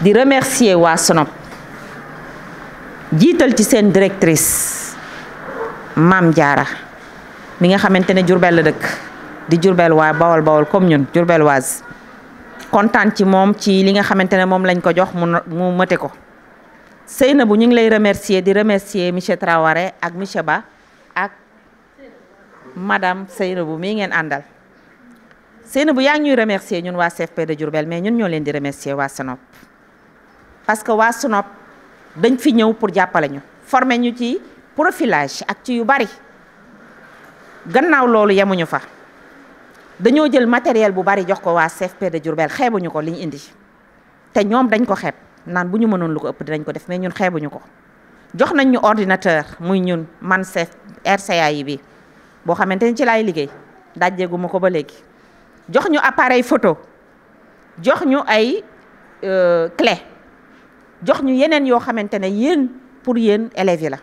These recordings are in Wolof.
di remercier waa SONOP jiital ci seen directrice Mame Diarra mi nga xamante ne Diourbel la dëkk di Diourbel waa bawol comme ñun Diourbel waaz kontaan ci moom ci li nga xamante ne moom lañ ko jox mu mëte ko. Seynabou ñu ngi lay remercier di remercier monsieur Traoré ak monsieur Ba ak madame Seynabou mii ngeen àndal. Seynabou yaa ngi ñuy remercier ñun waa CFP de Diourbel mais ñun ñoo leen di remercier waa SONOP parce que waa SONOP dañ fi ñëw pour jàppale ñu former ñu ci profilage ak ci yu bari. gannaaw loolu yemuñu fa dañoo jël matériel bu bari jox ko waa CFP de Diourbel xeebuñu ko li ñu indi te ñoom dañ ko xeeb naan bu ñu mënoon lu ko ëpp dinañ ko def mais ñun xeebuñu ko. jox nañ ñu ordinateur muy ñun man RCA yi bi boo xamante ni ci laay liggéey dajjeegu ma ko ba léegi jox ñu appareil photo jox ñu ay clé jox ñu yeneen yoo xamante ne yéen pour yéen élèves yi la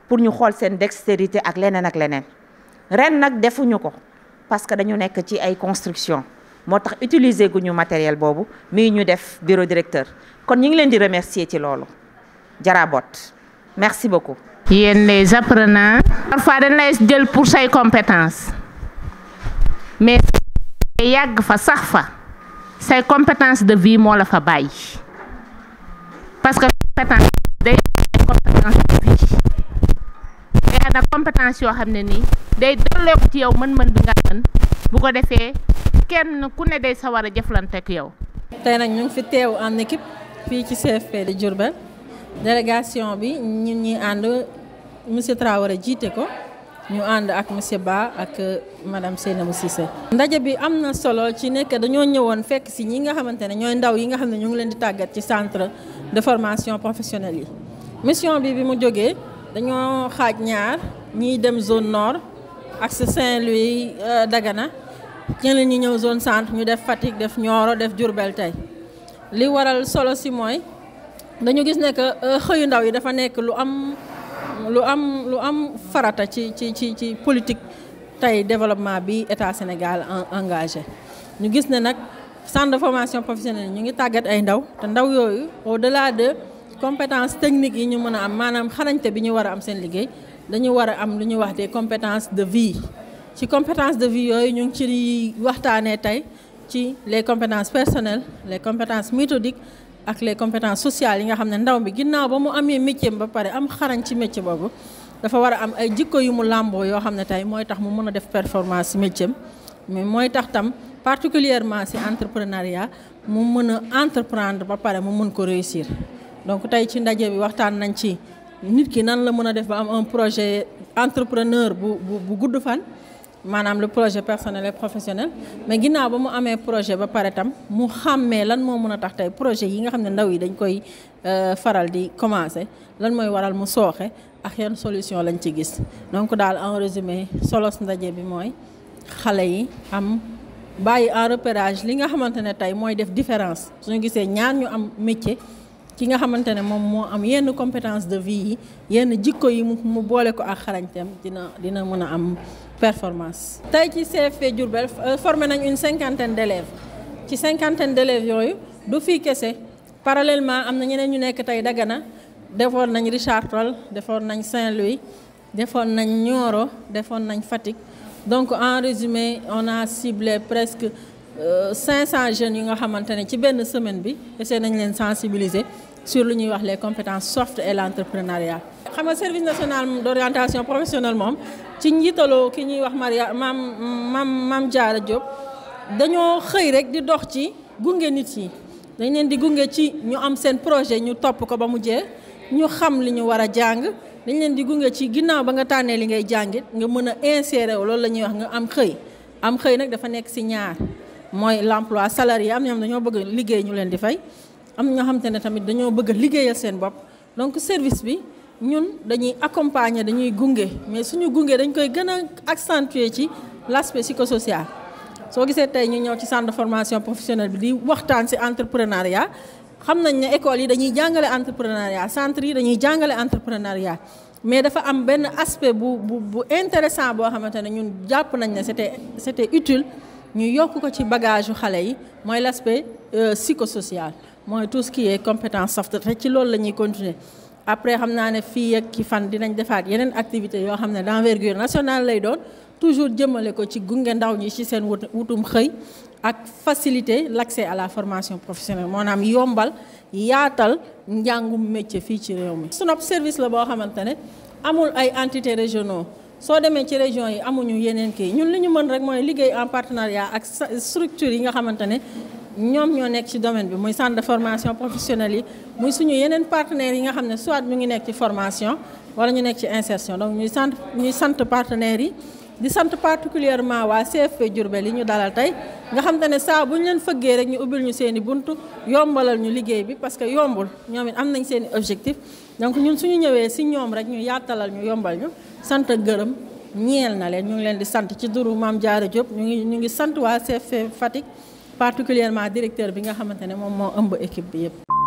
pour ñu xool seen dextérité ak leneen ak leneen. ren nag defuñu ko parce que dañu nekk ci ay construction moo tax utiliser guñu matériel boobu mii ñu def bureau directeur kon ñu ngi leen di remercier ci loolu Jarabot merci beaucoup. yéen les apprenants. parfois dañ lay jël pour say compétences mais yàgg fa sax fa say compétences de vie moo la fa bàyyi parce que compétence day compétence de vie. nag compétence yoo xam ne nii day delloo ko ci yow mën-mën bi nga mën bu ko defee kenn ku ne day sawar a jëflante ak yow. tey nag ñu ngi fi teew en équipe fii ci CFP de Diourbel délégation bi ñun ñi ànd monsieur Traoré jiite ko ñu ànd ak monsieur Ba ak madame Seynabou Cissé. ndaje bi am na solo ci nekk dañoo ñëwoon fekk si ñi nga xamante ne ñooy ndaw yi nga xam ne ñu ngi leen di tàggat ci centre de formation professionnelle yi mission bi mu jógee. dañoo xaaj ñaar ñiy dem zone nord ak Saint-Louis Dagana ñeneen ñi ñëw zone centre ñu def Fatick def Nioro def Diourbel tey li waral solo si mooy dañu gis ne que xëyu ndaw yi dafa nekk lu am farata ci politique tey développement bi état Sénégal engagé ñu gis ne nag centre de formation professionnelle ñu ngi tàggat ay ndaw te ndaw yooyu au-delà de compétences techniques yi ñu mën a am maanaam xarañte bi ñu war a am seen liggéey dañu war a am lu ñuy wax des compétences de vie ci compétences de vie yooyu ñu ngi ci waxtaanee tey ci les compétences personnelles les compétences méthodiques ak les compétences sociales yi nga xam ne ndaw bi ginnaaw ba mu amee métier ba pare am xarañ ci métier boobu dafa war a am ay jikko yu mu làmboo yoo xam ne tey mooy tax mu mën a def performance ci métier mais mooy tax tam particulièrement ci entrepreneuriat mu mën a entreprendre ba pare mu mën ko réussir. donc tey ci ndaje bi waxtaan nañ ci nit ki nan la mën a def ba am un projet entrepreneur bu gudd fan maanaam le projet personnel et professionnel mais ginnaaw ba mu amee projet ba pare tam mu xàmmee lan moo mën a tax tey projet yi nga xam ne ndaw yi dañ koy faral di commencer lan mooy waral mu sooxe ak yan solution lañ ci gis. donc daal en résumé solos ndaje bi mooy xale yi am bàyyi en repérage li nga xamante ne tey mooy def différence suñu gisee ñaar ñu am métier. ki nga xamante ne moom moo am yenn compétence de vie yi yenn jikko yi mu boole ko ak xarañteem dina mën a am performance. tey ci CFP Diourbel formé nañ une cinquantaine d'élèves ci cinquantaine d'élèves yooyu du fii kese parallèlement am na ñeneen ñu nekk tey Dagana defoon nañ Richard Toll defoon nañ Saint-Louis defoon nañ Nioro defoon nañ Fatick donc en résumé on a ciblé presque 500 jeunes yi nga xamante ne ci benn semaine bi essayé nañ leen sensibiliser sur lu ñuy wax les compétences soft et l'entrepreneuriat. xam nga service national d'orientation professionnelle moom ci njiitaloo ki ñuy wax Mame Diarra Diop dañoo xëy rek di dox ci gunge nit yi dañ leen di gunge ci ñu am seen projet ñu topp ko ba mu jeex ñu xam li ñu war a jàng dañ leen di gunge ci ginnaaw ba nga tànnee li ngay jàngit nga mën a insérer wu loolu la ñuy wax nga am xëy nag dafa nekk ci ñaar. mooy l'emploi salarié am ñoom dañoo bëgg liggéey ñu leen di fay am ñoo xamante ne tamit dañoo bëgg liggéeyal seen bopp donc service bi ñun dañuy accompagner dañuy gunge mais suñu gunge dañ koy gën a accentuer ci l'aspect psychosocial. soo gisee tey ñu ñëw ci centre de formation professionnelle bi di waxtaan ci entrepreneuriat xam nañ ne école yi dañuy jàngale entrepreneuriat centre yi dañuy jàngale entrepreneuriat mais dafa am benn aspect bu intéressant boo xamante ne ñun jàpp nañ ne c'était utile. ñu yokk ko ci bagage yu xale yi mooy l'aspect psychosocial mooy tout ce qui est compétence soft te ci loolu la ñuy continuer. Après xam naa ne fii ak ki fan dinañ defaat yeneen activités yoo xam ne d'envergure nationale lay doon toujours jëmale ko ci gunge ndaw ñi ci seen wutum xëy ak faciliter l'accès à la formation professionnelle maanaam yombal yaatal njàngum métier fii ci réew mi. SNOP service la boo xamante ne amul ay entités régionaux soo demee ci région yi amuñu yeneen kii ñun li ñu mën rek mooy liggéey en partenariat ak structures yi nga xamante ne ñoom ñoo nekk ci domaine bi muy centre de formation professionnelle yi muy suñu yeneen partenaires yi nga xam ne soit ñu ngi nekk ci formation wala ñu nekk ci insertion donc ñuy sant partenaires yi di sant particulièrement waa CFP Diourbel yi ñu dalal tey nga xam te ne saa bu ñu leen fëggee rek ñu ubbil ñu seen i buntu yombalal ñu liggéey bi parce que yombul ñoom it am nañ seen i objectif donc ñun suñu ñëwee si ñoom rek ñu yaatalal ñu yombal ñu sant gërëm ñeel na leen ñu ngi leen di sant ci duru Mame Diarra Diop ñu ngi sant waa CFP Fatick particulièrement directeur bi nga xamante ne moom moo ëmb équipe bi yëpp.